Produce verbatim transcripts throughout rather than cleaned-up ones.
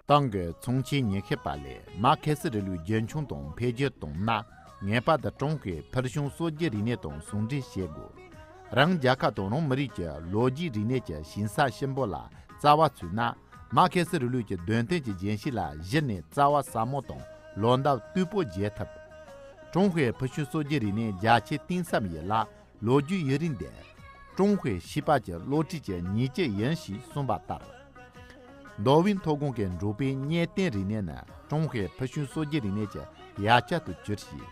ཏང་གི་ཚོང་ཆེན་ཉི་ཤུ་པ་ལས་མར་ཁེ་སི་རིང་ལུགས་རྒྱུན་འཁྱོངས་དང་འཕེལ་རྒྱས་གཏོང་ན། ངེས་པར་དུ་ཀྲུང་ཧྭའི་ཕུལ་བྱུང་སྲོལ་རྒྱུན་རིག་གནས་དང་ཟུང་འབྲེལ་བྱེད་དགོས། རང་རྒྱལ་ཁབ་དང་རང་མི་རིགས་ཀྱི་ལོ་རྒྱུས་རིག་གནས་ཀྱི་ཞིང་ས་གཤིན་པོ་ལ་རྩ་བ་ཚུད་ན། མར་ཁེ་སི་རིང་ལུགས་ཀྱི་དོན་སྟོན་གྱི་རྒྱུན་ཤེས་ལ་གཞི་ནས་རྩ་བ་ཟབ་མོ་དང་ལོ་འདབ་རྟུལ་པོ་རྒྱས་ཐུབ། ཀྲུང་ཧྭའི་ཕུལ་བྱུང་སྲོལ་རྒྱུན་རིག་གནས་རྒྱ་ཆེ་གཏིང་ཟབ་ཡིན་ལ། ལོ་རྒྱུས་ཡུན་རིང་ལྡན། ཀྲུང་ཧྭའི་ཤེས་པ་གྱི་བློ་གྲོས་ཀྱི་ཉིང་བཅུད་ཡིན་ཞེས་གསུངས་པ་ལྟར། མདོ་དབུས་མཐོ་སྒང་གི་འབྲོག་པའི་གཉེན་སྟོན་རིག་གནས་ནི་ཀྲུང་ཧྭའི་ཕུལ་བྱུང་སྲོལ་རྒྱུན་རིག་གནས་ཀྱི་ཡ་གྱལ་དུ་གྱུར་ཅིང་།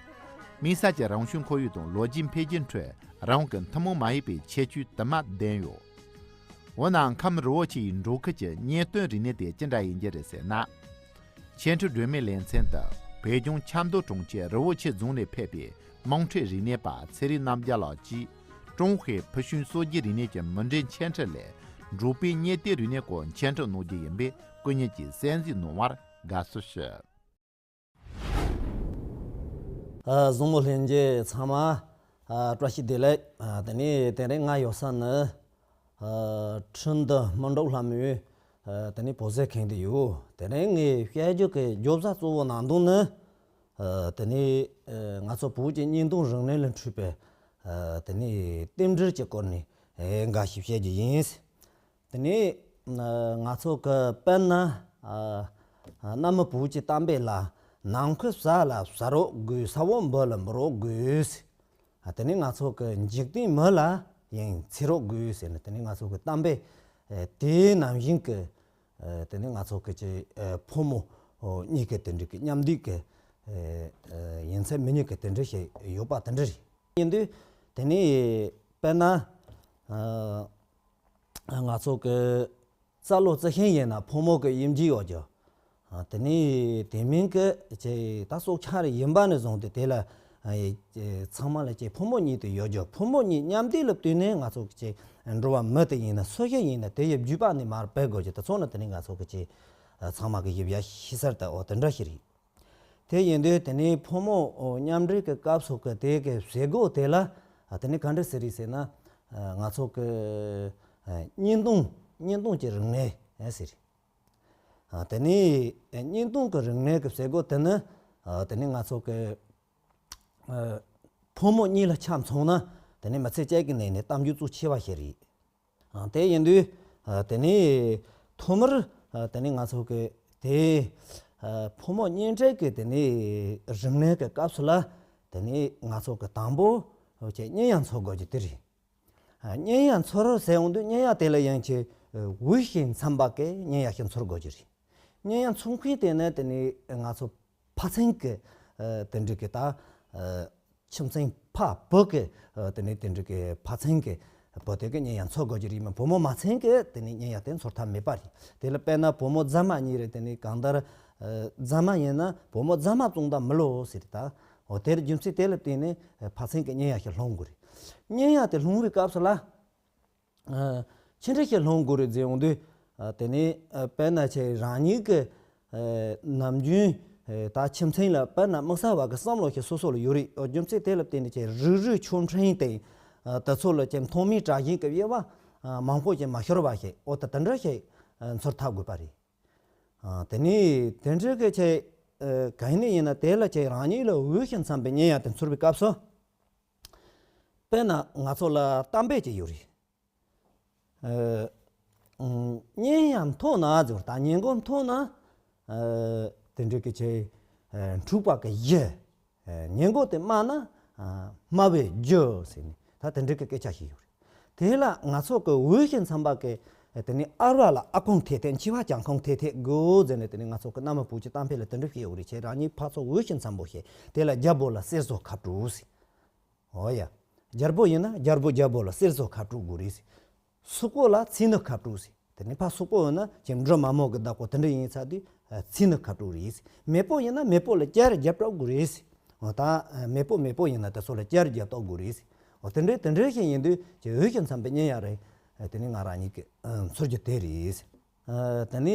དམིགས་བསལ་གྱི་རང་བྱུང་ཁོར་ཡུག་དང་ལོ་རྒྱུས་འཕེལ་རྒྱས་ཁྲོད་རང་གི་ཐུན་མོང་མ་ཡིན་པའི་ཁྱད་ཆོས་དུ་མ་ལྡན་ཡོད། འོ་ན་ཁམས་རི་བོ་ཆེའི་འབྲོག་ཁུལ་གྱི་གཉེན་སྟོན་རིག་གནས་དེ་ཅི་འདྲ་ཡིན་རྒྱུ་རེད་ཟེར་ན། ཆེས་འཕྲུལ་སྒྲོན་མེའི་ལེ་ཚན་དུ་བོད་ལྗོངས་ཆབ་མདོ་གྲོང་ཁྱེར་རི་བོ་ཆེ་རྫོང་ནས་ཕེབས་པའི་དམངས་ཁྲོད་རིག་གནས་པ་ཚེ་རིང་རྣམ་རྒྱལ་ལགས་ཀྱིས། ཀྲུང་ཧྭའི་ཕུལ་བྱུང་སྲོལ་རྒྱུན་རིག་གནས་ཀྱི་མུ་འབྲེལ་འཆད་ཁྲིད་ལས། འབྲོག་པའི་གཉེན་སྟོན་རིག་གནས་སྐོར་འཆད་ཁྲིད་གནང་རྒྱུ་ཡིན་པས་སྐུ་ཉིད་ཀྱིས་གསན་གཟིགས་གནང་བར་དགའ་བསུ་ཞུ། ཨ། བཟང་མོ་ལྷན་རྒྱས་ཚང་མ། ཨ། བཀྲ་ཤིས་བདེ་ལེགས། ཨ། དེ་ནས་དེ་རིང་ང་ཡོད་ས་ནི། ཨ། ཁྲིན་ཏུ་སྨིན་གྲོལ་ལྷ་མོའི། ཨ། དེ་ནས་བོད་ཟས་ཁང་དུ་ཡོད། དེ་རིང་ངས་བཤད་རྒྱུ་གི་བརྗོད་བྱ་གཙོ་བོ་ནང་དོན་ནི། ཨ། དེ་ནས། ཨ། ང་ཚོ་བོད་ཀྱི་བརྙན་ཐུང་རིག་གནས་ལ་འཕྲོད་པའི། ཨ། དེ་ནས་རྟེན་འབྲེལ་གྱི་སྐོར་ནས། ཨ། འགའ་ཞིག་བཤད་རྒྱུ་ཡིན། དེ་ནས། ཨ། ང་ཚོ་གི་དཔེར་ན། ཨ། གནའ་མི་བོད་ཀྱི་གཏམ་དཔེ་ལ། ནམ་མཁའི་ས་ལ་ས་རོགས་དགོས། ས་འོག་འབུ་ལ་འབུ་རོགས་དགོས། ཨ། དེ་ནས་ང་ཚོ་གི་འཇིག་རྟེན་མི་ལ་ཡང་ཚེ་རོགས་དགོས་ཟེར་ནས། དེ་ནས་ང་ཚོ་གི་གཏམ་དཔེ། ཨ། དེ་ནང་བཞིན་གྱི། ཨ། དེ་ནས་ང་ཚོ་གི་ཅིག་ཨ། ཕོ་མོ་གཉིས་ཀྱི་དེ་འདྲ་གི་མཉམ་འདུས་ཀྱི། ཨ། ཨ། ཡིན་ཚད་མི་གཉིས་ཀྱི་དེ་འདྲ་ཞིག་ཡོད་པ་དེ་འདྲ་རེད། ཡིན་དུས་དེ་ནས་དཔེར་ན། ཨ། ང་ཚོ་གི་རྩ་ལོ་རྩི་ཤིང་ཡིན་ན་ཕོ་མོ་གི་དབྱིབས་འབྱེད་ཡོད་རྒྱུ། ཨ། དེ་ནས་དེ་མིན་གྱི་ཅིག་ད་སྲོག་ཆགས་རིགས་ཡིན་པ་ནས་བཟུང་སྟེ་དེ་ལ། ཨ། ཚང་མ་ལ་ཅིག་ཕོ་མོ་གཉིས་དེ་ཡོད་རྒྱུ། ཕོ་མོ་གཉིས་མཉམ་འདུས་ལ་བརྟེན་ནས་ང་ཚོ་ཅིག་འགྲོ་བ་མི་དེ་ཡིན་ན་སུ་ཞིག་ཡིན་ན་དེ་ཡི་བརྒྱུད་པ་ནས་མར་སྤེལ་དགོས་རྒྱུ་དེ་ཚོ་ནི་དེ་ནས་ང་ཚོ་གི་ཅིག་ཨ། ཚང་མ་གི་ཡིབ་ཡ་ཤེས་གསལ་དུ་འོ་དེ་འདྲ་ཞིག་རེད། དེ་ཡིན་དུས་དེ་ནས་ཕོ་མོ་མཉམ་འབྲེལ་གྱི་སྐབས་སུ་གི་དེ་གི་ཟས་གོ་དེ་ལ། ཨ། དེ་ནས་ག་འདྲ་ཟེར་རེད་ཟེར་ན། ཨ། ང་ཚོ་གི། ཨ། གཉེན་སྟོན། གཉེན་སྟོན་གྱི་རིག་གནས་ཟེར། ཨ། དེ་ནས་གཉེན་སྟོན་གྱི་རིག་གནས་ཀྱི་ཟས་གོ་དེ་ནི། ཨ། དེ་ནས་ང་ཚོ་གི། ཨ། ཕོ་མོ་གཉིས་ལ་ཆ་མཚོན་ན་དེ་ནས་མི་ཚེ་གཅིག་གི་ནང་ནས་གཏམ་རྒྱུད་གཙོ་ཆེ་བ་ཞིག་རེད། ཨ། དེ་ཡིན་དུས། ཨ། དེ་ནས་ཐོག་མར། ཨ། དེ་ནས་ང་ཚོ་གི་དེ། ཨ། ཕོ་མོ་གཉེན་སྒྲིག་གི་དེ་ནས་རིག་གནས་ཀྱི་སྐབས་སུ་ལ། དེ་ནས་ང་ཚོ་གི་དང་པོ་ཅིག་གཉེན་ཡག་འཚོལ་དགོས་རྒྱུ་དེ་རེད། ཨ། གཉེན་ཡག་འཚོལ་རོགས་ཟེར་ཡོང་དུས་གཉེན་ཡག་དེ་ལ་ཡང་ཅིག་འོས་ཤིང་འཚམ་པ་གི་གཉེན་ཡག་ཞིག་འཚོལ་དགོས་རྒྱུ་རེད། གཉེན་ཡག་འཚོལ་མཁན་དེ་ནི་དེ་ནས་ང་ཚོ་ཕ་ཚན་གྱི། ཨ། དེ་འདྲ་གི་ད། ཨ། ཁྱིམ་མཚེས་ཕ་བུ་གི། ཨ། དེ་ནས་དེ་འདྲ་གི་ཕ་ཚན་གྱི་བུ་དེ་གི་གཉེན་ཡག་འཚོལ་དགོས་རྒྱུ་རེད། མ་བུ་མོ་མ་ཚན་གྱི་དེ་ནས་གཉེན་ཡག་དེ་འཚོལ་ཐབས་མེད་པ་རེད། དེ་ལ་དཔེར་ན་བུ་མོ་མཛངས་མ་གཉིས་རེད། དེ་ནས་གང་ལྟར། ཨ། མཛངས་མ་ཡིན་ན་བུ་མོ་མཛངས་མ་བཙོང་ད་མི་ལོ་ཟེར་ད། འོ་དེར་རྒྱུ་མཚན་དེ་ལ་བརྟེན་ནས་ཕ་ཚན་གྱི་གཉེན་ཡག་ཞིག་སློང་དགོས་རེད། གཉེན་ཡག་དེ་སློང་བའི་སྐབས་སུ་ལ། ཨ། ཅི་འདྲ་ཞིག་སློང་དགོས་རེད་ཟེར་ཡོང་དུས། ཨ། དེ་ནས། ཨ། དཔེར་ན་ཁྱེད་རང་ཉིད་ཀྱི། ཨ། ནམ་རྒྱུན། ཨ། ད་ཁྱིམ་མཚེས་ལ་དཔེར་ན་དམིགས་བསལ་བ་གི་བསམ་བློ་ཞིག་སོ་སོ་ལ་ཡོད་རེད། ཨོ། རྒྱུ་མཚན་དེ་ལ་བརྟེན་ནས་ཁྱེད་རིགས་རུས་ཆོ་འཕྲུལ་དེ། ཨ། དེ་ཚོ་ལ་ཁྱེད་མཐོང་མིན་དྲན་བཞིན་གྱི་དབྱེ་བ། ཨ། མང་པོ་ཞིག་མ་ཤོར་བ་ཞིག་འོ་ད་དེ་འདྲ་ཞིག་ཨ། འཚོལ་ཐབས་དགོས་པ་རེད། ཨ། དེ་ནས་དེ་འདྲ་གི་ཁྱེད། ཨ། གང་ནས་ཡིན་ན་དེ་ལ་ཁྱེད་རང་ཉིད་ལ་འོས་ཤིང་འཚམ་པའི་གཉེན་ཡག་དེ་འཚོལ་བའི་སྐབས་སུ། དཔེར་ན་ང་ཚོ་ལ་གཏམ་དཔེ་ཅིག་ཡོད་རེད། ཨ། གཉེན་ཡག་མཐོང་ན་ཟེར། ད་གཉེན་གོ་མཐོང་ན། ཨ། དེ་འདྲ་གི་ཆེ། ཨ། འཁྲུག་པ་གི་གཞི། ཨ། གཉེན་གོ་དེ་དམའ་ན། ཨ། དམའ་བའི་རྒྱུ་ཟེར་ནས་ད་དེ་འདྲ་གི་སྐད་ཆ་ཞིག་ཡོད་རེད། དེ་ལ་ང་ཚོ་གི་འོས་ཤིང་འཚམ་པ་གི། དེ་ནས་ཨ་ར་ལ་ཨ་ཁུང་ཐེ་ཐེ། མཆེ་བ་རྐྱང་ཁུང་ཐེ་ཐེ་དགོས་ཟེར་ནས། དེ་ནས་ང་ཚོ་གི་གནའ་མི་བོད་ཀྱི་གཏམ་དཔེ་ལ་དེ་འདྲ་ཞིག་ཡོད་རེད། ཁྱེད་རང་ཉིད་ཕ་ཚོ་འོས་ཤིང་འཚམ་པོ་བྱེད། དེ་ལ་རྒྱལ་པོ་ལ་གསེར་ཟོ་ཁ་དྲུག་ཟེར། འོ་ཡ། རྒྱལ་པོ་ཡིན་ན་རྒྱལ་པོ་རྒྱལ་པོ་ལ་གསེར་ཟོ་ཁ་དྲུག་དགོས་རེད་ཟེར། སོག་པོ་ལ་ཚིག་ནི་ཁ་དྲུག་ཟེར། དེ་ནས་ཕ་སོག་པོ་ཡོད་ན་ཁྱེད་འབྲུ་མ་མོ་གི་བདག་པོ་དེ་འདྲ་ཡིན་ཚ་དུས། ཨ། ཚིག་ནི་ཁ་དྲུག་རེད་ཟེར། མེས་པོ་ཡིན་ན་མེས་པོ་ལ་བསྐྱར་རྒྱབ་སྤྲོད་དགོས་རེད་ཟེར། འོ་ད། ཨ། མེས་པོ་མེས་པོ་ཡིན་ན་དེ་ཚོ་ལ་བསྐྱར་རྒྱབ་སྤྲོད་དགོས་རེད་ཟེར། འོ་དེ་འདྲའི་དེ་འདྲའི་ཞིག་ཡིན་དུས་ཀྱི་འོས་ཤིང་འཚམ་པའི་གཉེན་ཡག་རེད། ཨ། དེ་ནས་ང་རང་ཉིད་ཀྱི། ཨ། འཚོལ་རྒྱུ་དེ་རེད་ཟེར། ཨ། དེ་ནས།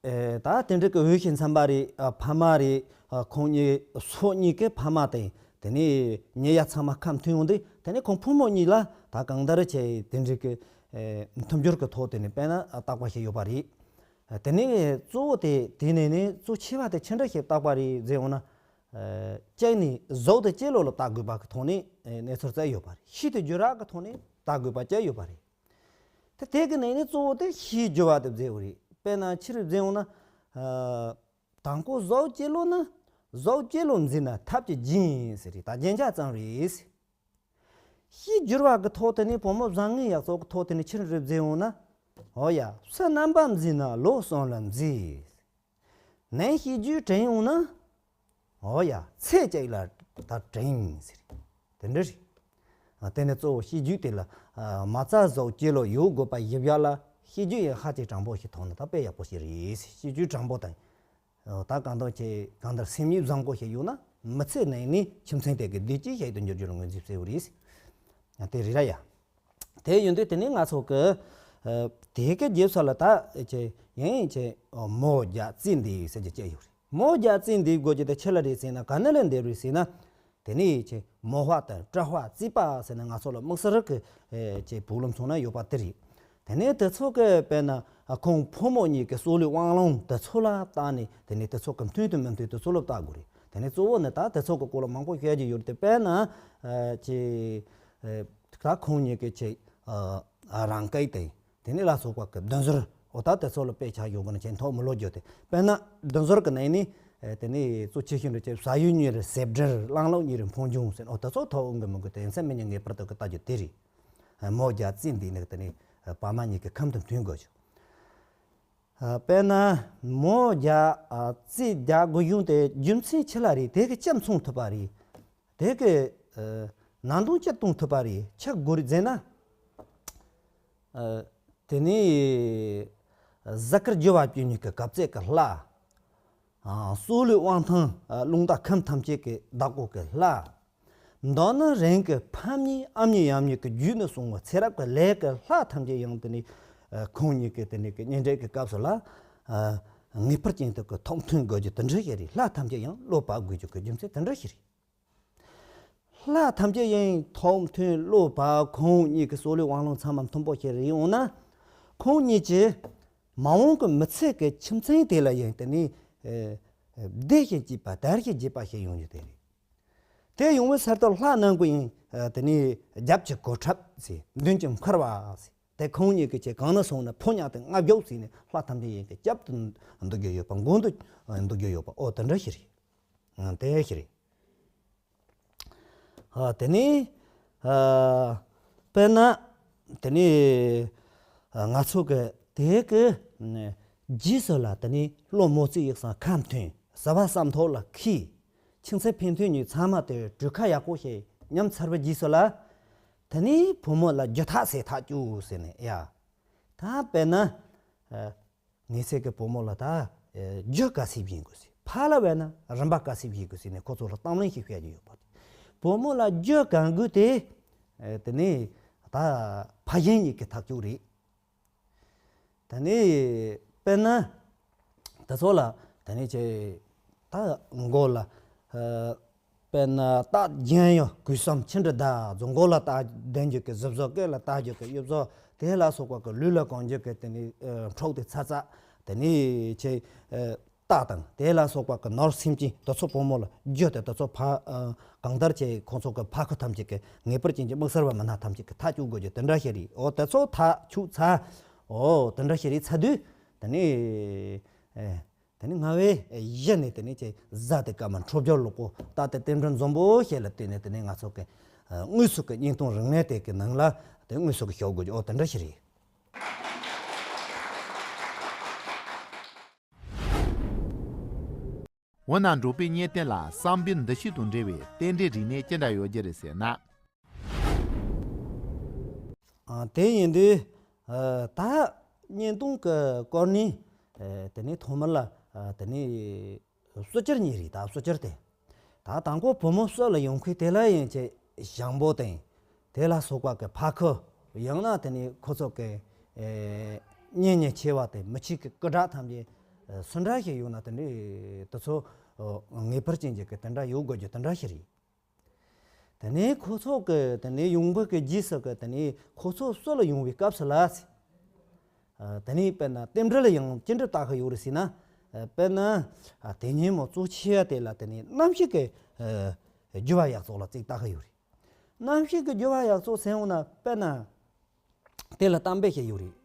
ཨེ། ད་དེ་འདྲ་གི་འོས་ཤིང་འཚམ་པ་རེད། ཨ། ཕ་མ་རེད། ཨ། ཁོང་གཉིས་སོ་གཉིས་ཀྱི་ཕ་མ་དང་། དེ་ནས་གཉེན་ཡག་ཚང་མ་ཁ་མཐུན་ཡོང་དུས། དེ་ནས་ཁོང་ཕོ་མོ་གཉིས་ལ་ད་གང་ལྟར་བྱས་དེ་འདྲ་གི། ཨེ། མཐུན་སྦྱོར་གྱི་ཐོག་དེ་ནས་དཔེར་ན་རྟག་པ་ཞིག་ཡོད་པ་རེད། དེ་ནས་གཙོ་བོ་དེ་དེ་ནས་ནི་གཙོ་ཆེ་བ་དེ་ཆི་འདྲ་ཞིག་བཏགས་པ་རེད་ཟེར་འོང་ན། ཨ། སྐྱེས་ནས་གཟུགས་དེ་སྐྱེས་ལོ་ལ་བཏགས་དགོས་པ་གི་ཐོག་ནས་ཨ་གནས་ཚུལ་བསྩལ་ཡོད་པ་རེད། ཤེས་དེ་འགྱུར་བ་གི་ཐོག་ནས་བཏགས་དགོས་པ་བསྐྱལ་ཡོད་པ་རེད། དེ་དེ་གི་ནང་ནས་གཙོ་བོ་དེ་ཤེས་འགྱུར་བ་དེ་བསྩལ་བ་རེད། དཔེར་ན་ཆི་རེད་ཟེར་འོང་ན། ཨ། དང་པོ་གཟུགས་སྐྱེས་ལོ་ན། གཟུགས་སྐྱེས་ལོ་འཛིན་ན་ཐབས་ཀྱིས་འཇིག་ཟེར་རེད། ད་རྒྱན་ཆ་ཙམ་རེད། ཤེས་འགྱུར་བ་གི་ཐོག་དེ་ནས་བུ་མོ་བཟང་ངན་ཡག་བཙོག་གི་ཐོག་དེ་ནས་ཆི་རེད་ཟེར་འོང་ན། འོ་ཡ། བསོད་ནམས་པ་འཛིན་ན་ལོ་གསུམ་ལ་འཛིན། ནན་ཤེས་རྒྱུད་དྲན་འོང་ན། འོ་ཡ། ཚེ་གཅིག་ལ་ད་དྲན་ཟེར། དེ་འདྲ་རེད། ཨ། དེ་ནས་གཙོ་བོ་ཤེས་རྒྱུད་དེ་ལ། ཨ། མ་རྩ་གཟུགས་སྐྱེས་ལོ་ཡོད་དགོས་པ་ཡིན་ཡ་ལ་ཤེས་རྒྱུད་ཡང་ཧ་ཅང་དྲང་པོ་ཞིག་ཐོག་ནས་ད་དཔེ་ཡག་པོ་ཞིག་རེད། ཤེས་རྒྱུད་དྲང་པོ་དང་། ད་གང་ལྟར་ཁྱེད་གང་ལྟར་སེམས་ཉིད་བཟང་པོ་ཞིག་ཡོད་ན་མི་ཚེ་ནང་ནས་ཁྱིམ་མཚེས་དེ་གི་བདེ་སྐྱིད་ཞིག་ཏུ་འགྱུར་རྒྱུ་ལ་ངོས་འཛིན་བྱེད་དགོས་རེད། དེ་རེད་ར་ཡ། དེ་ཡིན་དུས་དེ་ནས་ང་ཚོ་གི་ཨ་དེ་གི་རྗེས་སུ་ལ་ད་ཁྱེད་ཡིན་ཁྱེད་མོ་རྒྱ་རྩིས་འདི་ཟེར་གྱི་བཅས་ཡོད་རེད། མོ་རྒྱ་རྩིས་འདི་དགོས་ཀྱི་དེ་ཆི་ལ་རེད་ཟེར་ན། ག་ནས་ལ་འདེབས་རེད་ཟེར་ན། དེ་ནས་ཁྱེད་མོ་པ་དང་སྤྲ་པ་རྩིས་པ་ཟེར་ནས་ང་ཚོ་ལ་དམིགས་བསལ་གྱི་ཨེ་ཁྱེད་བུ་ལོན་ཚོང་ན་ཡོད་པ་དེ་རེད། དེ་ནས་དེ་ཚོ་གི་དཔེར་ན་ཁོང་ཕོ་མོ་གཉིས་ཀྱི་སྲོག་ལུས་དབང་ལུང་དེ་ཚོ་ལ་བལྟས་ནས། དེ་ནས་དེ་ཚོ་གི་མཐུན་དང་མི་མཐུན་དེ་ཚོ་ལ་བལྟ་དགོས་རེད། དེ་ནས་གཙོ་བོ་ནི་ད་དེ་ཚོ་གི་སྐོར་ལ་མང་པོ་བཤད་ཀྱི་ཡོད་རེད་དེ། དཔེར་ན་ཨེ་ཁྱེད་ཨེ་ད་ཁོང་གཉིས་ཀྱི་ཁྱེད་ཨ་རང་སྐད་དེ། དེ་ནས་ལ་སོགས་པ་གི་བདུན་ཟུར། འོ་ད་དེ་ཚོ་ལ་དཔེ་ཆ་ཡོང་གི་ན་ཁྱེད་ཐོག་མི་ལོ་རྒྱུ་དེ། དཔེར་ན་བདུན་ཟུར་གི་ནང་ནས་ཨེ་དེ་ནས་གཙོ་ཆེ་ཤོས་འདྲ་ཁྱེད་ཟ་ཡུལ་གཉིས་རེད་ཟེ་སྦྲེལ། བླངས་ལུགས་གཉིས་རེད་འཕོ་འགྱུར་ཟེར། འོ་དེ་ཚོ་ཐོག་འོང་གི་མི་འོང་གི་དེ་ཡིན་ས་མི་ཉན། ངེས་པར་དུ་གི་ལྟ་རྒྱུ་དེ་རེད། ཨེ་མོ་རྒྱ་རྩིས་འདི་ནས་དེ་ནས་ཨེ་བ་མ་གཉིས་ཀྱི་ཁམས་དང་མཐུན་དགོས་ཀྱི། ཨེ་དཔེར་ན་མོ་རྒྱ་ཨ་རྩིས་རྒྱག་དགོས་ཡོང་དེ་རྒྱུ་མཚན་ཆི་ལ་རེད། དེ་གི་ཅི་མཚུངས་ཐུབ་པ་རེད། དེ་གི་ཨ་ནང་དོན་ཅི་སྟོན་ཐུབ་པ་རེད། ཆི་དགོས་རེད་ཟེར་ན། ཨ་དེ་ནས་གཟའ་སྐར་རྒྱུ་བ་བཅུ་གཉིས་ཀྱི་སྐབས་ཚད་ཀྱི་ལྷ། ཨ་སྲོག་ལུས་དབང་ཐང་། ཨ་རླུང་རྟ་ཁམས་ཐམས་ཅད་ཀྱི་བདག་པོ་གི་ལྷ། མདོར་ན་རང་གི་ཕ་མྱེས་ཨ་མྱེས་ཡང་མྱེས་ཀྱི་རྒྱུད་ནས་བྱུང་བ་ཚེ་རབས་ཀྱི་ལས་ཀྱི་ལྷ་ཐམས་ཅད་ཡང་དེ་ནས་ཨ་ཁོང་གཉིས་ཀྱི་དེ་ནས་ཀྱི་གཉེན་འབྲེལ་གྱི་སྐབས་སུ་ལ་ཨ་ངེས་པར་ཅན་དུ་ཀྱི་ཐོག་མཐུན་དགོས་རྒྱུ་དེ་འདྲ་ཞིག་རེད། ལྷ་ཐམས་ཅད་ཡང་བློ་བབ་དགོས་རྒྱུ་གི་རྒྱུ་མཚན་དེ་འདྲ་ཞིག་རེད། ལྷ་ཐམས་ཅད་ཡང་ཐོག་མཐུན་བློ་བབ། ཁོང་གཉིས་ཀྱི་སྲོག་ལུས་དབང་ལུང་ཚང་མ་མཐུན་པོ་ཞིག་རེད་འོང་ན། ཁོང་གཉིས་ཀྱི་མ་འོངས་ཀྱི་མི་ཚེ་གི་ཁྱིམ་མཚེས་དེ་ལ་ཡང་དེ་ནས་ཨེ་བདེ་ཞིང་སྐྱིད་པ་དར་ཞིང་རྒྱས་པ་ཞིག་ཡོང་རྒྱུ་དེ་རེད། དེ་ཡོང་བའི་ཚར་དུ་ལྷ་རྣམས་ཀྱི་ཡང་ཨ་དེ་ནས་རྒྱབ་ཀྱི་གོ་ཁྲབ་ཟེར། མདུན་གྱི་འཁོར་བ་ཟེར། དེ་ཁོང་གཉིས་ཀྱི་ཆེད་གང་ན་སོང་ན་ཕོ་ཉ་དང་རྔ་རྒྱུག་ཟེར་ནས་ལྷ་ཐམས་ཅད་ཡིན་གྱི་རྒྱབ་ཏུ་འདུག་རྒྱུ་ཡོད་པ། མགོ་འདུག་འདུག་རྒྱུ་ཡོད་པ། ཨོ་དེ་འདྲ་ཞིག་རེད། ཨ་དེ་ཞིག་རེད། ཨ་དེ་ནས་ཨ་དཔེར་ན་དེ་ནས་ཨ་ང་ཚོ་གི་དེ་གི་རྗེས་སུ་ལ་དེ་ནས་བློ་མོས་ཚིག་ཡིད་གསུམ་ཁ་མཐུན། བྱ་བ་བསམ་ཐོག་ལ་འཁྱོལ། ཁྱིམ་མཚེས་ཕན་ཚུན་གཉིས་ཚང་མ་དེ་གྲོས་ཁ་ཡག་པོ་ཞིག་མཉམ་ཚར་བའི་རྗེས་སུ་ལ། དེ་ནས་བུ་མོ་ལ་རྒྱུ་ཐག་ཟེར་ཐག་གཅོད་ཟེར་ནས་ཡ། ད་དཔེར་ན་ཨ་ངེད་ཚོ་གི་བུ་མོ་ལ་ད་ཨ་རྒྱུ་ག་ཚོད་བྱིན་དགོས་ཟེར། ཕ་ལ་བས་ན་རིན་པ་ག་ཚོད་བྱིན་དགོས་ཟེར་ནས་ཁོ་ཚོ་ལ་གཏམ་གླེང་ཞིག་བཤད་ཀྱི་ཡོད་པ་རེད། བུ་མོ་ལ་རྒྱུ་གང་དགོས་དེ་ཨ་དེ་ནས་ད་ཕ་གཞན་གཉིས་ཀྱི་ཐག་གཅོད་རེད། དེ་ནས་དཔེར་ན་དེ་ཚོ་ལ་དེ་ནས་ཆེ་ད་མགོ་ལ་ཨ་དཔེར་ན་རྟགས་རྒྱན་ཡང་གོས་སམ་ཆི་འདྲ་ད་ཚོ་མགོ་ལ་རྟགས་ལྡན་རྒྱུ་གི་གཟི་བཟོ་སྐེ་ལ་རྟགས་རྒྱུ་གི་གཡུ་བཟོ་དེ་ལ་སོགས་པ་གི་ལུས་ལ་གང་རྒྱུ་གི་དེ་ནས་ཨ་འཕྲོག་དེ་ཚ་ཚ་དེ་ནས་ཆེ་ཨ་རྟགས་དང་དེ་ལ་སོགས་པ་གི་ནོར་སེམས་ཅན་དེ་ཚོ་བུ་མོ་ལ་རྒྱུ་དེ་དེ་ཚོ་ཕ་ཨ་གང་ལྟར་ཆེ་ཁོང་ཚོ་གི་ཕ་ཁུ་ཐམས་ཅད་ཀྱི་ངེས་པར་ཅན་གྱི་དམིགས་བསལ་བ་མི་སྣ་ཐམས་ཅད་ཀྱི་ཐག་གཅོད་དགོས་རྒྱུ་དེ་འདྲ་ཞིག་རེད། འོ་དེ་ཚོ་ཐག་གཅོད་ཚ། འོ་དེ་འདྲ་ཞིག་རེད་ཚ་དུས་དེ་ནས་ཨེ། དེ་ནས་རྔ་བའི་གཞི་ནས་དེ་ནས་ཀྱི་གཟའ་དེ་སྐར་མ་འཕྲོད་སྦྱོར་ལོག་གོ་ད་དེ་རྟེན་འབྲེལ་འཛོམས་པོ་ཞེས་ལ་བརྟེན་ནས་དེ་ནས་ང་ཚོ་གི་དངོས་སུ་གི་བརྙན་ཐུང་རིག་གནས་དེ་གི་ནང་ལ་དེ་དངོས་སུ་གི་ཞོག་དགོས་ཀྱི། འོ་དེ་འདྲ་ཞིག་རེད། འོ་ན་འབྲོག་པའི་གཉེན་སྟོན་ལ་བསམ་པའི་འདུ་ཤེས་དང་འབྲེལ་བའི་རྟེན་འབྲེལ་རིག་གནས་ཅི་འདྲ་ཡོད་རྒྱུ་རེད་ཟེར་ན། ཨ་དེ་ཡིན་དུས་ཨ་ད་བརྙན་ཐུང་གི་སྐོར་ནས་ཨ་དེ་ནས་ཐོག་མར་ལ་ཨ་དེ་ནས་གསོ་སྐྱར་གཉིས་རེད། ད་གསོ་སྐྱར་དེ་ད་དང་པོ་བུ་མོ་གསོ་ལ་ཡོང་མཁན་དེ་ལ་ཡིན་ཆེད་ཞང་པོ་དང་དེ་ལ་སོགས་པ་གི་ཕ་ཁུ་ཡང་ན་དེ་ནས་ཁོ་ཚོ་གི་ཨ་གཉེན་ཉེ་ཆེ་བ་དེ་མི་གཅིག་གི་སྐུ་དྲག་ཐམས་ཅད་ཨ་སུ་འདྲ་ཞིག་ཡོད་ན་དེ་འདྲའི་དེ་ཚོ་ཨ་ངེས་པར་ཅན་གྱི་གི་དེ་འདྲ་ཡོད་དགོས་རྒྱུ་དེ་འདྲ་ཞིག་རེད། དེ་ནས་ཁོ་ཚོ་གི་དེ་ནས་ཡོང་འབབ་ཀྱི་རྗེས་སུ་གི་དེ་ནས་ཁོ་ཚོ་གསོ་ལ་ཡོང་བའི་སྐབས་སུ་ལ་ དེ་ནས་དཔེར་ན་རྟེན་འབྲེལ་ལ་ཡང་ཅི་འདྲ་བལྟ་གི་ཡོད་རེད་ཟེར་ན། དཔེར་ན་དེ་ཉིན་མོ་གཙོ་ཆེ་བ་དེ་ལ་དེ་ནས་རྣམ་ཤེས་ཀྱི་སྦྱོར་བ་ཡག་བཙོག་ལ་ཅིག་བལྟ་གི་ཡོད་རེད། རྣམ་ཤེས་ཀྱི་སྦྱོར་བ་ཡག་བཙོག་ཟེར་འོང་ན་དཔེར་ན། དེ་ལ་གཏམ་དཔེ་ཞིག་ཡོད་རེད།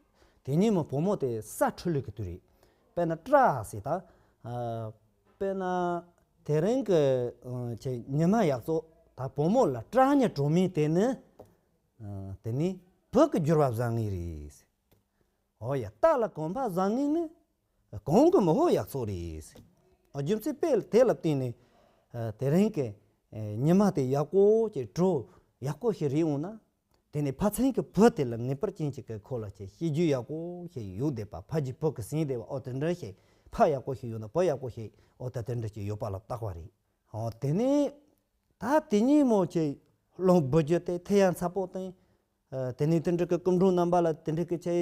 དེ་ཉིན་མོ་བུ་མོ་དེ་ས་འཁྲུད་ལུས་ཀྱི་དུས་རེད། དཔེར་ན་སྐྲ་ཟེར་ད། ཨ། དཔེར་ན། དེ་རིང་གི་ཨ་ཁྱེད་ཉི་མ་ཡག་བཙོག་ད་བུ་མོ་ལ་སྐྲ་ཉག་བྲོ་མི་དེ་ནི། ཨ། དེ་ནི་བུ་གི་སྦྱོར་བ་བཟང་ངེས་རེད། འོ་ཡ། རྟ་ལ་གོམ་པ་བཟང་ངེས་ནི། གོང་གི་མི་ཧོ་ཡག་བཙོག་རེད། རྒྱུ་མཚན་དཔེ་དེ་ལ་བརྟེན་ནས། ཨ། དེ་རིང་གི་ཨ་ཉི་མ་དེ་ཡག་པོ་ཅིག་བྲོ། ཡག་པོ་ཞིག་རེད་འོང་ན། དེ་ནས་ཕ་ཚན་གྱི་བུ་དེ་ལ་ངེས་པར་ཅན་ཅིག་གི་ཁོ་ལ་ཅིག་བྱས་རྗེས་ཡག་པོ་ཞིག་ཡོད་བསྡད་པ། ཕ་གི་བུ་གི་སེམས་བདེ་བ། འོ་དེ་འདྲ་ཞིག་ཕ་ཡག་པོ་ཞིག་ཡོད་ན་བུ་ཡག་པོ་ཞིག་འོ་ད་དེ་འདྲ་ཞིག་ཡོད་པ་ལ་བཏགས་པ་རེད། འོ་དེ་ནས་ད་དེ་ཉིན་མོ་ཅིག་རླུང་བུ་རྒྱུ་དེ་ཐེ་ཡང་ཚ་པོ་དང་། ཨ། དེ་ནས་དེ་འདྲ་གི་སྐུ་མགྲོན་རྣམ་པ་ལ་དེ་འདྲ་གི་ཆེ།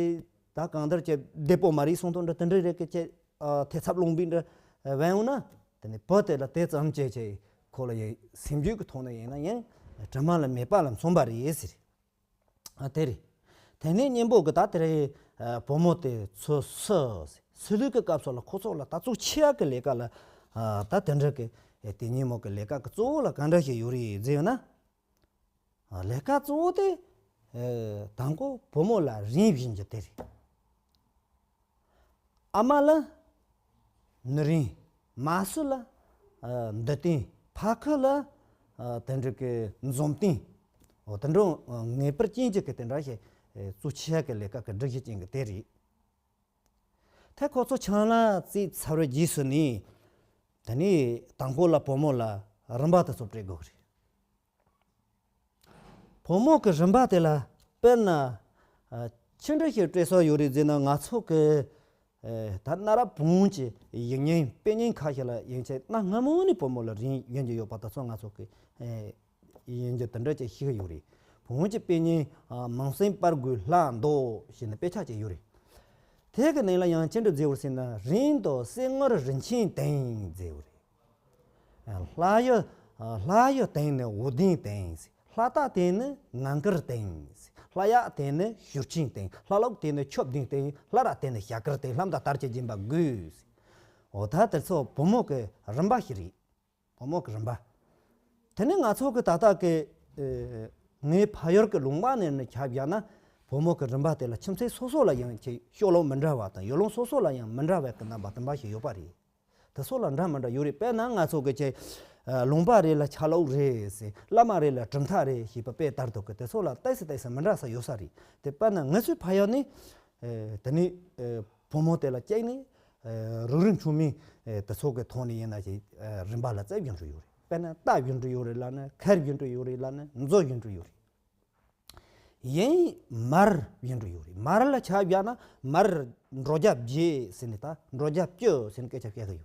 ད་གང་ལྟར་ཆེ་བདེ་པོ་མ་རེད་སོང་དོན་འདྲ་དེ་འདྲ་རེད་གི་ཆེ། ཨ། ཐེ་ཚབ་ལུང་པའི་འདྲ་བན་འོང་ན། དེ་ནས་བུ་དེ་ལ་དེ་ཙམ་ཆེ་ཆེ་ཁོ་ལ་ཡང་སེམས་རྒྱུད་ཀྱི་ཐོག་ནས་ཡིན་ན་ཡང་དྲི་མ་ལ་མེད་པ་ལ་མཚོན་པ་རེད་ཟེར། ཨ། དེ་རེད། དེ་ནས་གཉེན་པོ་གི་ད་དེ་རེད། ཨ། བུ་མོ་དེ་ཚོ་སུ་སུ་ལུས་ཀྱི་སྐབས་སུ་ལ་ཁོ་ཚོ་ལ་ད་གཙོ་ཆེ་ཡག་གི་ལས་ཀ་ལ། ཨ། ད་དེ་འདྲ་གི་དེ་གཉེན་མོ་གི་ལས་ཀ་གི་གཙོ་བོ་ལ་གང་འདྲ་ཞིག་ཡོད་རེད་ཟེར་ན། ལས་ཀ་གཙོ་བོ་དེ། ཨ། དང་པོ་བུ་མོ་ལ་རིན་སྦྱིན་རྒྱུ་དེ་རེད། ཨ་མ་ལ་ནི་རིན། མ་སྲུ་ལ། ཨ། འདི་སྟེང་། ཕ་ཁུ་ལ། ཨ། དེ་འདྲ་གི་འཛོམས་སྟེང་། འོ་དེ་འདྲ་ངེས་པར་ཅན་གྱི་གི་དེ་འདྲ་ཞིག་གཙོ་ཆེ་གི་ལས་ཀ་གི་སྒྲིག་གཞི་ཅན་གི་དེ་རེད། དེ་ཁོ་ཚོ་ཆང་ལ་རྩིས་ཚར་བའི་རྗེས་སུ་ནི། དེ་ནས་དང་པོ་ལ་བུ་མོ་ལ་རིམ་པ་དེ་ཚོ་སྤྲད་དགོས་རེད། བུ་མོ་གི་རིམ་པ་དེ་ལ་དཔེར་ན། ཨ། ཆི་འདྲ་ཞིག་སྤྲད་སྲོལ་ཡོད་རེད་ཟེར་ན་ང་ཚོ་གི། ཨ། ད་གནའ་རབས་བོན་གྱི་ཡིག་རྙིང་དཔེ་རྙིང་ཁ་ཤས་ལ་ཡིན་ཆད་གནའ་སྔ་མོ་ནས་བུ་མོ་ལ་རིན་སྦྱིན་གྱི་ཡོད་པ་དེ་ཚོ་ང་ཚོ་གི། ཨ། ཡིན་གྱི་དེ་འདྲ་ཅིག་ཤེས་ཀྱི་ཡོད་རེད། བོན་གྱི་དཔེ་རྙིང་། ཨ། མང་སེང་དཔལ་མགོན་ལྷ་མདོ་ཞེས་ནས་དཔེ་ཆ་ཅིག་ཡོད་རེད། དེ་གི་ནང་ལ་ཡང་ཅི་འདྲ་མཛད་ཡོད་ཟེར་ན། རིན་དང་གསེར་དངུལ་རིན་ཆེན་དང་མཛད་ཡོད་རེད། ལྷ་ཡི། ལྷ་ཡི་སྟེང་ནི་འོད་ལྡན་སྟེང་། ལྷ་རྟ་སྟེང་ནི་ངང་དཀར་སྟེང་། ལྷ་གཡག་སྟེང་ནི་ཞུ་ཆེན་སྟེང་། ལྷ་ལུག་སྟེང་ནི་ཆུ་བདུན་སྟེང་། ལྷ་ར་སྟེང་ནི་ཞྭ་དཀར་སྟེང་། ལྷ་མདའ་དར་གྱིས་བརྒྱན་པ་དགོས། འོ་ད་དེ་ཚོ་བུ་མོ་གི་རིམ་པ་ཞིག་རེད། བུ་མོ་གི་རིམ་པ། དེ་ནི་ང་ཚོ་གི་ད་ལྟ་གི། ཨེ། ངའི་ཕ་ཡུལ་གི་ལུང་པ་ནས་ནི་ཁྱབ་བཞག་ན། བུ་མོ་གི་རིམ་པ་དེ་ལ་ཁྱིམ་མཚེས་སོ་སོ་ལ་ཡང་ཅིག་ཤོ་ལོ་མི་འདྲ་བ་དང་། ཡུལ་ལུང་སོ་སོ་ལ་ཡང་མི་འདྲ་བའི་གི་རྣམ་པ་དེ་འབའ་ཞིག་ཡོད་པ་རེད། དེ་ཚོ་ལ་འདྲ་མི་འདྲ་ཡོད་རེད། དཔེར་ན་ང་ཚོ་གི་ཅིག། ཨ། ལུང་པ་རེ་ལ་ཆ་ལུགས་རེ་ཟེར། བླ་མ་རེ་ལ་གྲུབ་མཐའ་རེ་ཞེས་པ་དཔེ་ལྟར་དུ་གི་དེ་ཚོ་ལ་ཏོག་ཙམ་ཏོག་ཙམ་མི་འདྲ་ས་ཡོད་ས་རེད། དེ་དཔེར་ན་ང་ཚོའི་ཕ་ཡུལ་ནི། ཨེ། དེ་ནི། ཨེ། བུ་མོ་དེ་ལ་གཅིག་ནི། ཨེ། རུ་རིན་ཆུང་མིན། ཨེ། དེ་ཚོ་གི་ཐོག་ནས་ཡིན་ན་ཞིག། ཨེ། རིམ་པ་ལ་རྩིབ་བཞིན་དུ་ཡོད་རེད། དཔེར་ན་རྟ་བཞིན་དུ་ཡོད་རེད་ལབ་ན། མཁར་བཞིན་དུ་ཡོད་རེད་ལབ་ན། མཛོ་བཞིན་དུ་ཡོད་རེད། ཡིན་མར་བཞིན་དུ་ཡོད་རེད། མར་ལ་ཆ་བཞག་ན་མར་འབྲོག་རྒྱབ་བརྒྱད་ཟེར་ནས། ད་འབྲོག་རྒྱབ་བཅུ་ཟེར་ནས་སྐད་ཆ་བཤད་གི་ཡོད་རེད།